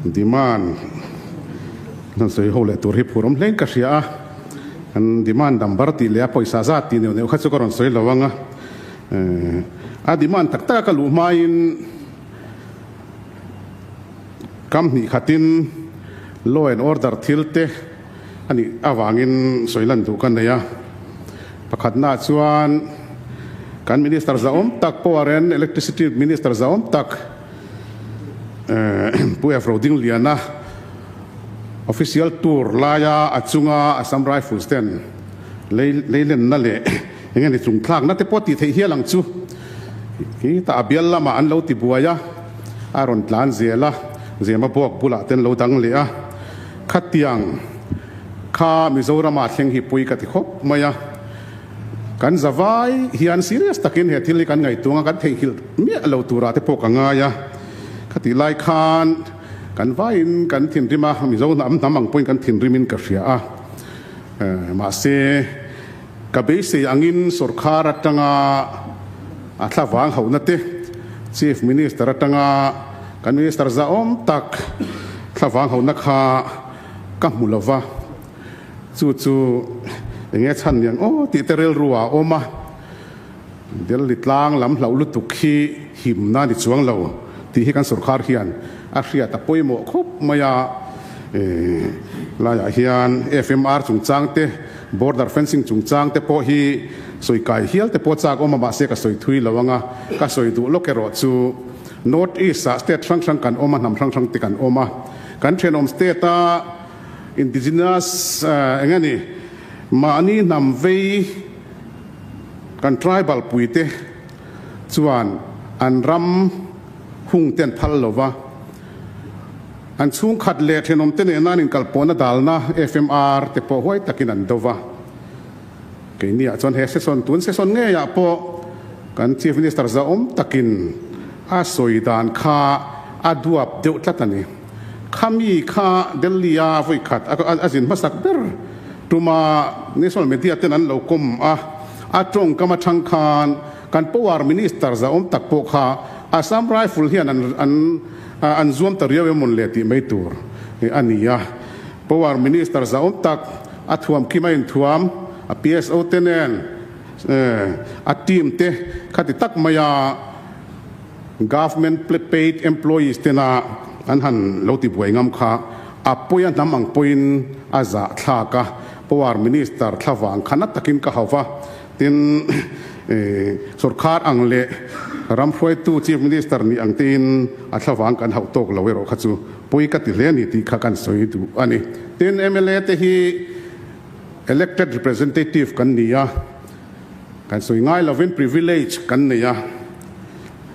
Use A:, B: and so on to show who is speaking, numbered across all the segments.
A: Demand kan sawi ho leh tur hi phur awm hlein ka hria a, kan demand number tih leh a pawisa zat tih neuh neuh kha chu ka rawn sawi lo ang a, a demand tak tak a ka luh hmain kam hnih khatin law and order thil te a nih avangin sawi lan duh ka nei a, pakhatnaah chuan kan minister zahawm tak Power and Electricity minister zahawm tak, Pu F. Rodingliana official tour laia a chunga Assam Rifles ten leilenna leh eng emaw chungthlakna te pawh tih theih hial ang chu khi tah a bial lamah an lo ti buai a, a rawn tlan zel a, Zema buak bulah ten lo dang leh a, khatiang kha Mizorama thleng hi pui ka ti khawp mai a. Kan zavai hian serious takin he thil hi kan ngaihtuang a, kan theihnghilh miah lo turah te pawh ka ngai a. Khatih lai khan kan vaiin kan thinrim a, Mizo hnam hnam ang pawhin kan thinrimin ka hria a. Mahse, ka beisei angin sorkar atanga a thlavang hauhna te, Chief Minister atanga kan Minister zahawm tak thlavang hauhna kha ka hmu lova. Chu chu eng nge chhan niang aw tih te rilru ah a awm a, Delhi tlang lam hlauh lutuk hi himna ni chuang lo tih hi kan sorkar hian a hriat a pawimawh khawp mai a, laiah hian FMR chungchang te, border fencing chungchang te pawh hi sawi kai hial te pawh chak awm a mahse ka sawi thui lo ang a, ka sawi duh lawk erawh chu North East ah state hrang hrang kan awm a, hnam hrang hrang te kan awm a, kan thenawm state a. Indigenous eng nge ni mahni hnam vei kan tribal puite chuan an ram hung te an phal lo va, an chhungkhat leh thenawmte nena an inkalpawhna dalna FMR te pawh huai takin an do va. Keiniah chuan he session tun session ngeiah pawh kan Chief Minister zahawm takin a sawi dan kha a duap deuh tlat a ni. Khami kha Delhi a vawi khat a zin hmasak ber tuma National Media ten an lo kawm a, a tawngkam atang khan kan Power Minister zahawm tak pawh kha Assam Rifle hian an an an zuam ta riau emawn le tih mai tur a ni a. Power Minister zahawm tak a thuam kim a inthuam, a PSO te nen a team te khati tak maia Government paid employees tena an han lo ti buai ngam kha a pawi a hnam ang pawhin a zah thlak a, Power Minister thlavang kha na takin ka hauh va, tin sorkar ang leh ram hruaitu Chief Minister nih ang tein a thlavang kan hauh tawk lo erawh kha chu pawi ka ti hle a ni tih kha kan sawi duh a ni. Tin mla te hi elected representative kan ni a. Kan sawi ngai lovin privilege kan nei a,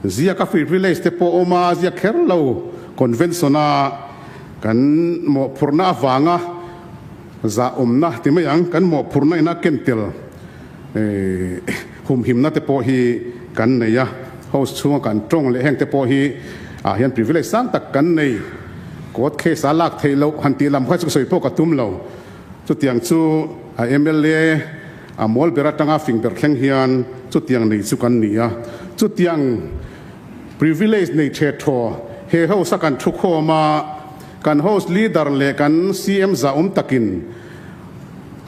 A: ziaka privilege te pawh awm a, ziak kher lo convention a kan mawhphurhna avanga zahawmna ti mai ang, kan mawhphurhna ina ken tel humhimna te pawh hi kan nei a, house chhunga kan tawng leh heng te pawh hi ah hian privilege sang tak kan nei, court case a lak theih loh han tih lam kha chu ka sawi pawh ka tum lo, chutiang chu a mla. A mawl ber atanga fing ber thleng hian chutiang nei chu kan ni a, chutiang privilege nei the thaw he house a kan thukhawm a, kan house leader leh kan CM zahawm takin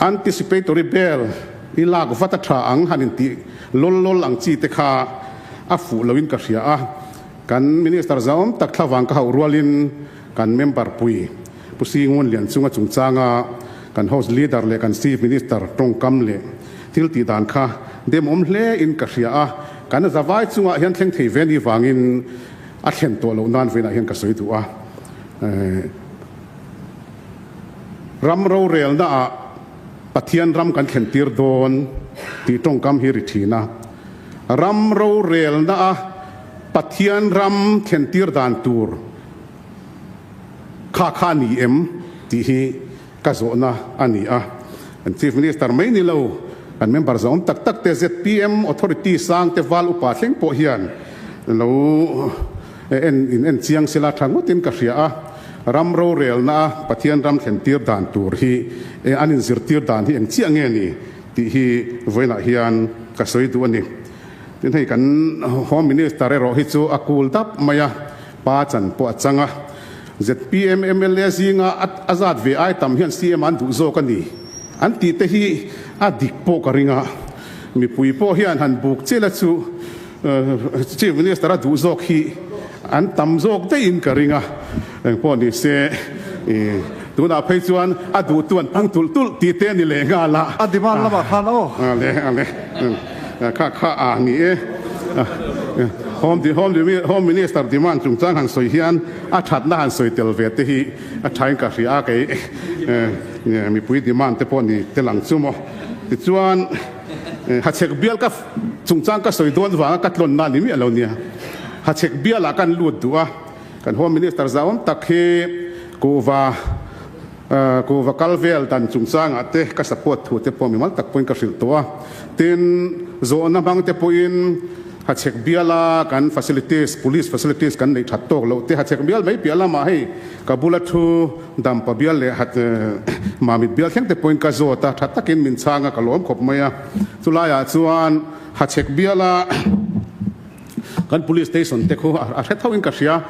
A: anticipatory bail i lak vat a tha ang han intih lawl lawl ang chi te kha a fuh loin ka hria a, kan minister zahawm tak thlavang ka hauh rualin kan member pui Pu Singun Lianchunga chungchanga kan House Leader leh kan Chief Minister tawngkam leh thil tih dan kha demawm hle in ka hria a, kan zavai chungah hian thleng thei ve ni vangin a thlen tawh loh nan vawiinah hian ka sawi duh a. Ram rorelna ah Pathian ram kan thlen tir dawn tih tawngkam hi ri thin a, ram rorelna a Pathian ram thlen tir dan tur Kha kha ni em tih hi ka zawhna a ni a. Kan Chief Minister mai ni lo, kan member zawm tak tak te zpm authority sang te val upa thleng pawh hian lo en in en chiang sela tha ngawtin ka hria a. Ram rorelna a Pathian ram thlen tir dan tur hi an inzirtir dan hi eng chiah nge ni tih hi vawiinah hian ka sawi duh a ni. Tin hei kan Home Minister erawh hi chu a cool dap mai a. Pa chan pawh a chang a. Zpm mla zinga a zat ve ai tam hian CM an duh zawk a ni an tih te hi a dik pawh ka ring a. Mipui pawh hian han buk chela chu Chief Minister a duh zawk hi an tam zawk daihin ka ring a. Engpawh ni se tunah phei chuan a duhtu an pung tulh tulh tih te a ni leh nghal a.
B: A demand lamah khan aw.
A: Ale ale kha kha a ni e. Home Home Minister demand chungchang han sawi hian a thatna han sawi tel ve te hi a thain ka hria a kei mipui demand te pawh ni tel ang chu maw. Tichuan Hachhek bial ka chungchang ka sawi dawn vanga ka tlawnna a ni miah lo nia. Hachhek bialah kan lut duh a. Kan Home Minister zauam tak hi kuhva kuhva kal vel dan chungchangah te ka support thu te pawh mimal tak pawhin ka hrilh tawh a. Tin, zawhna hmang te pawhin Hachhek biala kan facilities, police facilities kan neih that tawk loh te Hachhek bial mai piah lamah hei ka bula thu Dampa bial leh Mamit bial thleng te pawhin ka zawt a, tha takin min chhang a, ka lawm khawp mai a. Chulaiah chuan Hachhek biala Kan police station te khu a hre tho in ka hria,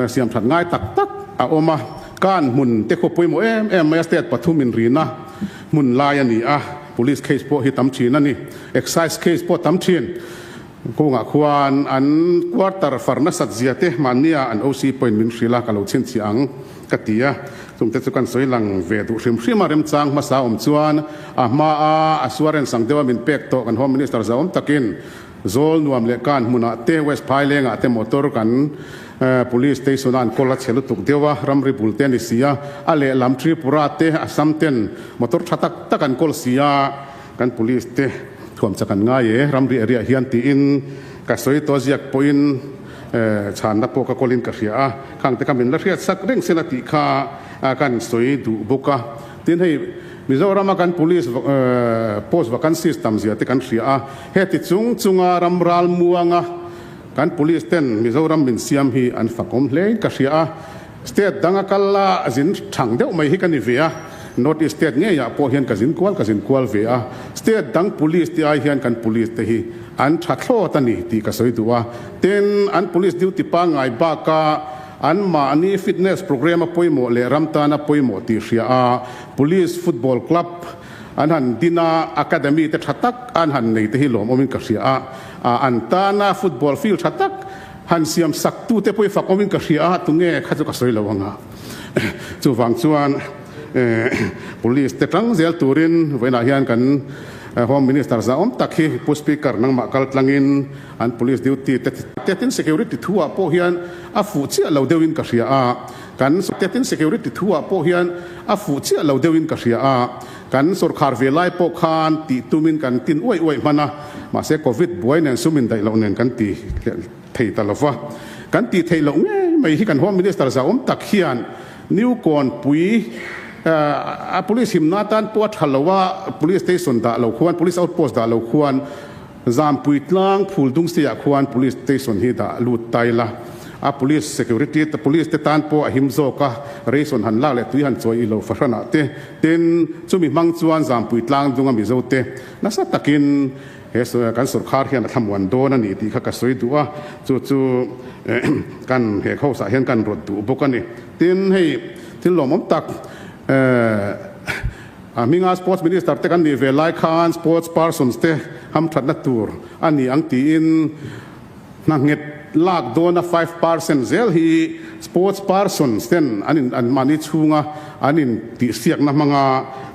A: siam that ngai tak tak a awm a, kan hmun te khu pawimawh em em mai a, state pathum in rina hmun lai a ni a, police case pawh hi tam thin a ni, excise case pawh tam thin, kungah khuan an quarter far nasat zia te mahnia an OC pawhin min hrilh a, ka lo chhinchhiah ang ka ti a, chungte chu kan sawi lang ve duh hrim hrim a, remchang hmasa awm chuan a hma a assurance ang deuha min pek tawh kan home minister zauhawm takin Zawl nuam leh kan hmunah te West Phailengah te motor kan Police station a an kawl a chhe lutuk deuh a, ramri bul te a ni si a, a lehlam Tripura te Assam ten motor tha tak tak an kawl si a, kan Police te thuam chak an ngai e ramri area hian tiin ka sawi tawh ziak pawhin chhanna pawh ka kawlin ka hria a, khang te kha min la hriat sak reng sela tih kha kan sawi duh bawk a, tin hei Mizorama kan Police post vacancies tam zia te kan hria a. Heti chung chunga ram ral muanga kan police ten Mizoram min siam hi an fakawm hlein ka hria a, state danga kal la zin thang deuh mai hi ka ni ve a, North East state ngeiah pawh hian ka zin kual ka zin kual ve a, state dang police te ai hian kan police te hi an tha thlawt a ni tih ka sawi duh a, tin an police duty pangngai baka anmahni fitness program a pawimawh leh ram tana pawimawh tih hria a, police football club An han din a, academy te tha tak an han nei te hi lawmawmin ka hria a, an tana football field tha tak han siam sak tu te pawh hi fakawmin ka hria a, tunge kha chu ka sawi lo ang a. Chuvang chuan police te tang zel turin vawiinah hian kan Home Minister zahawm tak hi Pu Speaker nangmah kal tlangin an police duty te tetin security thu ah pawh hian a fuh chiah lo deuhin ka hria a. Kan State Security thu ah pawh hian a fuh chiah lo deuhin ka hria a, kan sawrkhar ve lai pawh khan tih tumin kan tin uaih uaih hman a, mahse Covid buai nen sum indaih loh nen kan ti thei ta lo va. Kan tih theih loh ngei mai hi kan Home Minister zahawm tak hian New Kawnpui a Police himna atan pawh a tha lo a, Police Station dah lo khuan, Police Outpost dah lo khuan Zampui tlang phul dungsiah khuan Police Station hi dah lut ta ila, a Police Security te Police te tan pawh a him zawk a, ration han lak leh tui han chawi ilo fahranah te, tin chumi hmang chuan Zampui tlang dunga Mizo te nasa takin he kan sorkar hian a thlamuan dawn a ni tih kha ka sawi duh a, chu chu kan he house ah hian kan rawt duh bawk a ni. Tin hei thil lawmawm tak A hminga Sports Minister te kan nih ve lai khan Sports Persons te hamthatna tur a ni ang tiin hna nghet lak dawna 5% zel hi Sports Persons ten an in an mahni chhunga an in tihsiakna hmanga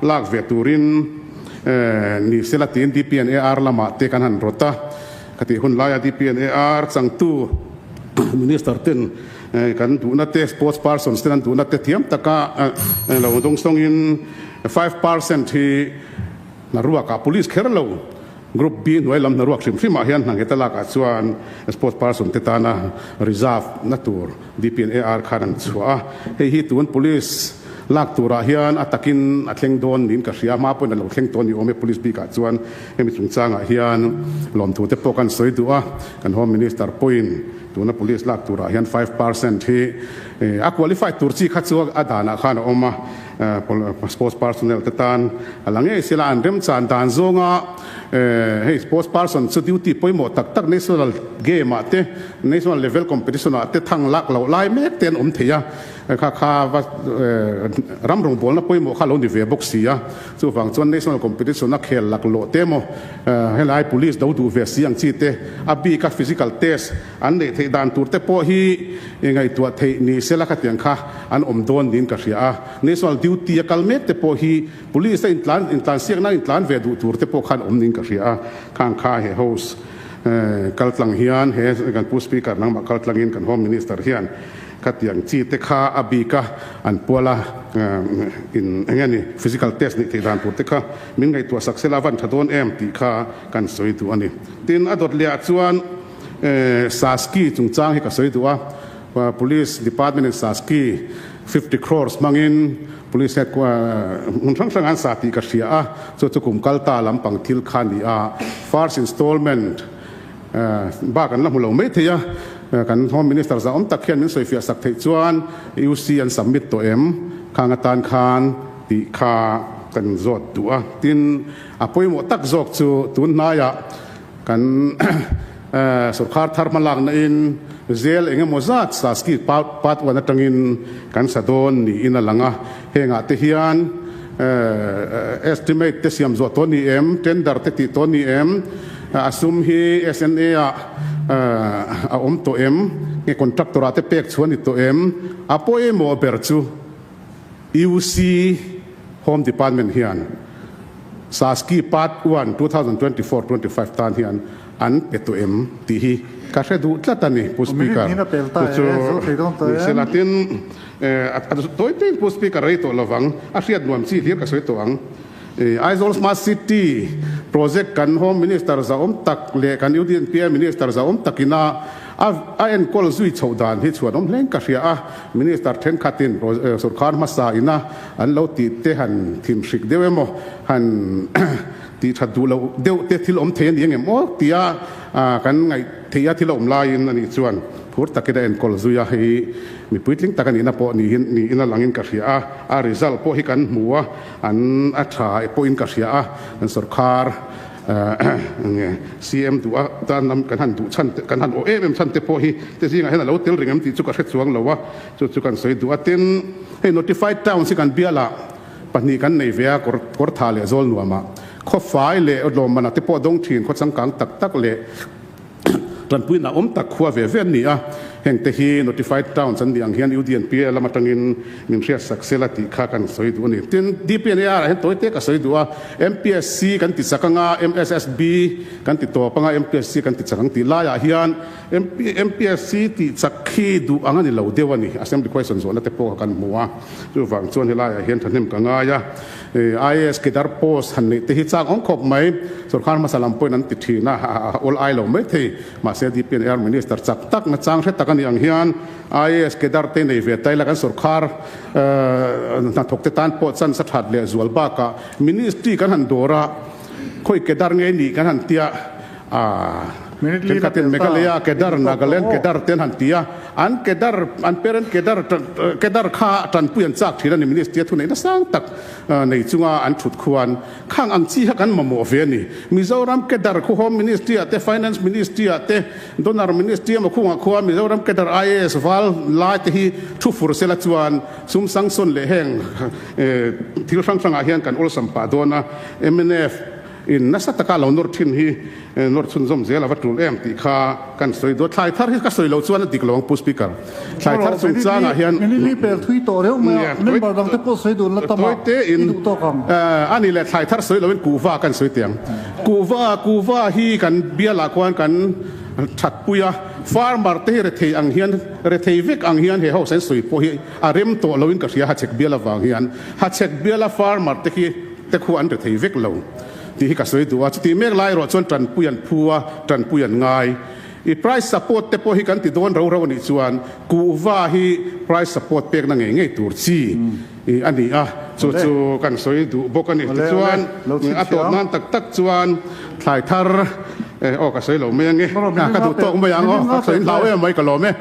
A: lak ve turin ni sela tiin DPNAR lamah te kan han rawt a. Khatih hun laia DPNAR changtu Minister ten Kan duhna te, sports persons ten an duhna te thiam taka lo dawngsawngin 5% hi hnaruakah police kher lo Group B hnuai lam hnaruak hrim hrimah hian hna ngheta lakah chuan sports person te tana reserve na tur DPNAR khan an chhuah a. Hei hi tun police lak turah hian a takin a thleng dawn niin ka hria a, hma pawhin a lo thleng tawh a ni awm e police bikah chuan hemi chungchangah hian lawmthu te pawh kan sawi duh a, kan Home Minister pawhin. Tuna police lak turah hian 5% hi a qualify tur chi kha chu a danah khan a awm a, sports personnel te tan a la ngei sela an remchan dan zawnga hei sports person chu duty pawimawh tak tak national game ah te national level competition ah te thang lak loh lai mek te an awm thei a. Kha kha va ram rawngbawlna pawimawh kha lo ni ve bawk si a, chuvang chuan national competition a khel laklawh te emaw helai police do duh ve si ang chi te a bik a physical test an neih theih dan tur te pawh hi ngaihtuah theih ni sela khatiang kha an awm dawn niin ka hria a, national duty a kal mek te pawh hi police a intlan intlansiakna intlan ve duh tur te pawh khan awm niin ka hria a, khang kha he house kaltlang hian he kan pu speaker nangmah kaltlangin kan home minister hian Khatiang chi te kha a bik a, an pual a, in eng nge ni, physical test nih theih dan tur te kha min ngaihtuah sak sela van tha dawn em tih kha kan sawi duh a ni. Tin, a dawt leh ah chuan Saski chungchang hi ka sawi duh a, Police Department in Saski 50 crores hmangin Police headquarter hmun hrang hrang an sa tih ka hria a, chu chu kum kal ta lampang thil kha a ni a, first installment Bak an la hmu lo mai thei a, kan Home Minister zahawm tak hian min sawifiah sak theih chuan UC an submit tawh em khang atan khan tih kha kan zawt duh a. Tin, a pawimawh tak zawk chu tun hnaiah kan sorkar thar hmalakna in zel eng emaw zat Saski Part One atangin kan sa dawn niin a lang a, hengah te hian Estimate te siam zawh tawh ni em? Tender te tih tawh ni em? A sum hi SNA ah a awm tawh em? Nge contractor ah te pek chhuah ni tawh em? A pawimawh ber chu UC Home Department hian Saski Part 1 2024 25 tan hian an pe tawh em tih hi ka hre duh tlat a ni Pu Speaker. Chu chu ni sela tin tawi tawiin Pu Speaker rei tawh lovang a hriat nuam chi hlir ka sawi tawh ang. Aizawl Smart City project kan Home Minister zahawm tak leh kan UDNPA Minister zahawm takina a enkawl zui chhoh dan hi chhuan awm hleng ka hria a, Minister thenkhatin sorkar hmasa ina an lo tih te han thimhrik deuh emaw han Tih that duh loh deuh te thil awm thei a ni ang em aw tia kan ngaih theih a thil a awm laiin a nih chuan phur takin a enkawl zui a, hei mi puitling tak a nihna pawh niin niin a langin ka hria a, a result pawh hi kan hmu a, an a tha pawhin ka hria a, kan sorkar nge CM duh a tan lam kan han duh chhan te kan han awh em em chhan te pawh hi te zingah hian a lo tel reng em tih chu ka hre chuang lo a, chu chu kan sawi duh a, tin hei notified towns hi kan bialah. Pahnih kan nei ve a, kawr kawr tha leh zawl nuamah khawfai leh lawmman te pawh dawng thin, khaw changkang tak tak leh tanpuina awm tak khua ve ve an ni a. Heng te hi Notified Towns an nih ang hian UDNPA lam atangin min hriat sak sela tih kha kan sawi duh a ni. Tin, DPNAR ah hian tawi te ka sawi duh a, MPSC kan ti chak anga, MSSB kan ti tawp anga, MPSC kan ti chak ang tih laiah hian MPSC tih chak khi duh ang a ni lo deuh a ni. Assembly question zawhna te pawh kha kan hmu a. Chuvang chuan helaiah hian thahnem ka ngai a, IAS Kedar post han neih te hi chak awm khawp mai. Sorkar hmasa lam pawhin an ti thin a, a awl ai lo mai thei. Mahse DPNR Minister chak tak nachang hre tak a nih ang hian IAS Kedar te nei ve ta ila kan sorkar hnathawk te tan pawh chance a that leh zual bakah Ministry kan han dawr a, khawi Kedar nge nih kan han tia. Thenkhatin Meghalaya Kedar, Nagaland Kedar te an han ti a, an Kedar, an parent Kedar, Kedar kha tanpui an chak thin a ni, Ministry a thuneihna sang tak nei chunga an thut khuan khang ang chi kha kan mamawh ve a ni. Mizoram Kedar khu Home Ministry ah te, Finance Ministry ah te, Donor Ministry emaw khungah khuan Mizoram Kedar IAS val lai te hi thu fur sela chuan sum sanction leh heng thil hrang hrangah hian kan awlsam pah dawn a, mnf. In nasa taka lo nawr thin hi nawr chhunzawm zel a va tul em tih kha kan sawi duh a. Thlai thar hi ka sawi lo chuan a dik lo ang Pu Speaker. Thlai thar chungchangah hian
B: Min li pel thui tawh reuh mai a, member dang te pawh sawi dun la tam a, i duh tawk ang.
A: A ni leh thlai thar sawi loin kuhva kan sawi teh ang. Kuhva, kuhva hi kan bialah khuan kan thatpui a, farmer te hi rethei ang hian, rethei vek ang hian he house an sawi pawh hi a rem tawh loin ka hria Hachhek bial avang hian. Hachhek biala farmer te khi te khu an rethei vek lo tih hi ka sawi duh a, chutih mek lai erawh chuan tanpui an phu a, tanpui an ngai. I price support te pawh hi kan ti dawn ro ro a nih chuan kuhva hi price support pekna ngei ngei tur chi a ni a, chu chu kan sawi duh bawk a ni. Tichuan a tawp nan tak tak chuan thlai thar. Aw ka sawi lo mai ange. Ka duh tawk mai ang aw. Ka sawi hlau em mai ka lawm e.